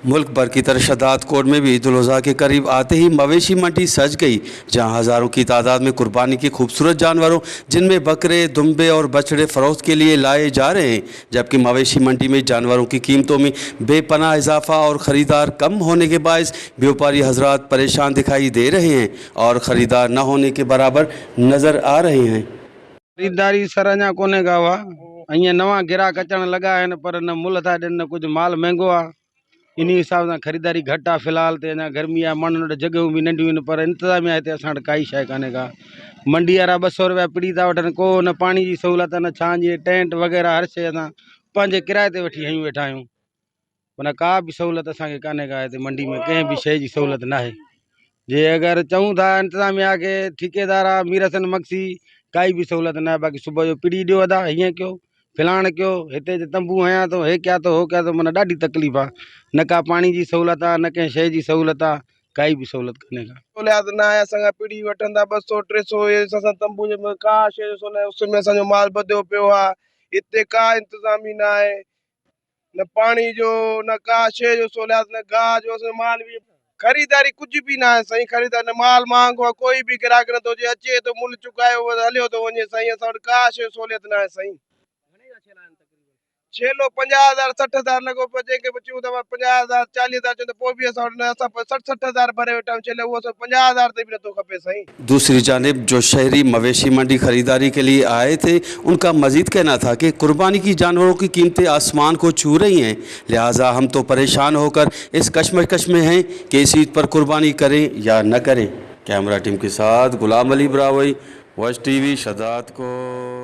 मुल्क भर की तरह शहदादकोट में भी ईद उल अज़हा के करीब आते ही मवेशी मंडी सज गई, जहां हज़ारों की तादाद में कुर्बानी के खूबसूरत जानवरों, जिनमें बकरे, दुम्बे और बछड़े फरोख्त के लिए लाए जा रहे हैं। जबकि मवेशी मंडी में जानवरों की कीमतों में बेपनाह इजाफा और ख़रीदार कम होने के बायस व्यापारी हजरात परेशान दिखाई दे रहे हैं और ख़रीदार न होने के बराबर नज़र आ रहे हैं। खरीदारी सर अञा कोन्हे का हुआ, ائين نوان گراهڪ اچڻ لڳا آهن پر نه ملهه ٿا ڏين نه ڪجهه، مال مهنگو آهي، انهي حساب سان خريداري گهٽ آهي. في الحال ته اڃا گرمي آهي، ماڻهن وٽ جڳهيون به ننڍيون آهن، پر انتظاميا هتي اسان وٽ ڪائي شيء ڪانهي ڪا. منڊي وارا 200 روپيا پڙي ٿا وٺن، ڪو نه پاڻي جي سهولت نه ڇان جي ٽينٽ وغيره، هر شيء اسان پنهنجي ڪرائي تي وٺي هنيون ويٺا آهيون. معنيٰ ڪا به سهولت اسان کي ڪانهي ڪا، هتي منڊي ۾ ڪنهن به شيء جي سهولت ناهي. جي اگر چئون ٿا انتظاميا کي، ٺيڪيدار آ مير حسن مگسي، ڪائي به سهولت ناهي. باقي صبح جو پڙي ڏيو ادا، هيئن ڪيو، فلاڻ ڪيو، هتي جي تنبو هنيا اٿو، هي ڪيا اٿو، هو ڪيا اٿو. معنيٰ ڏاڍي تڪليف آ، نه ڪا پاڻي جي سهولت آ، نه ڪنهن شيء جي سهولت آ، ڪائي به سهولت ڪانهي ڪا. سهوليات ناهي اسان کان، پڙي وٺن ٿا 200 300، اهي اسان تنبو جي ڪا شيء جو سهولت، اس ۾ اسان جو مال ٻڌيو پيو آ. هتي ڪا انتظامي ناهي، نه پاڻي جو، نه ڪا شيء جو سهوليات، نه گاهه جو. اسان جو مال به خريداري ڪجهه به ناهي سائين، خريداري نه، مال مهانگو آهي، ڪوئي به گراهڪ نٿو اچي، اچي ٿو ملهه چڪايو هليو ٿو وڃي سائين. اسان وٽ ڪا شيء سهوليت ناهي سائين. ڇيلو 50 هزار 60 هزار لڳو پيو، جنهن کي به چئون ته 50 هزار 40 هزار چون ته پوء به اسان وٽ نه، اسان 60 60 هزار ڀري ويٺا آهيون ڇيلي، اهو اسان 50 هزار تي به نٿو کپي سائين. دوسري جانب جو شهري مويشي منڊي خريداري کے لئي آئي ٿي، ان کا مزيد کهنا ٿا ڪه قرباني ڪي جانورون ڪي قيمتين آسمان کو ڇو رهي هين، لهٰذا هم تو پريشان هو ڪر اس ڪشمڪش ۾ هين ڪه اس عيد پر قرباني ڪرين يا نه ڪرين. ڪئميرا ٽيم ڪي ساٿ غلام علي براهوئي، وش ٽي وي، شھدادڪوٽ.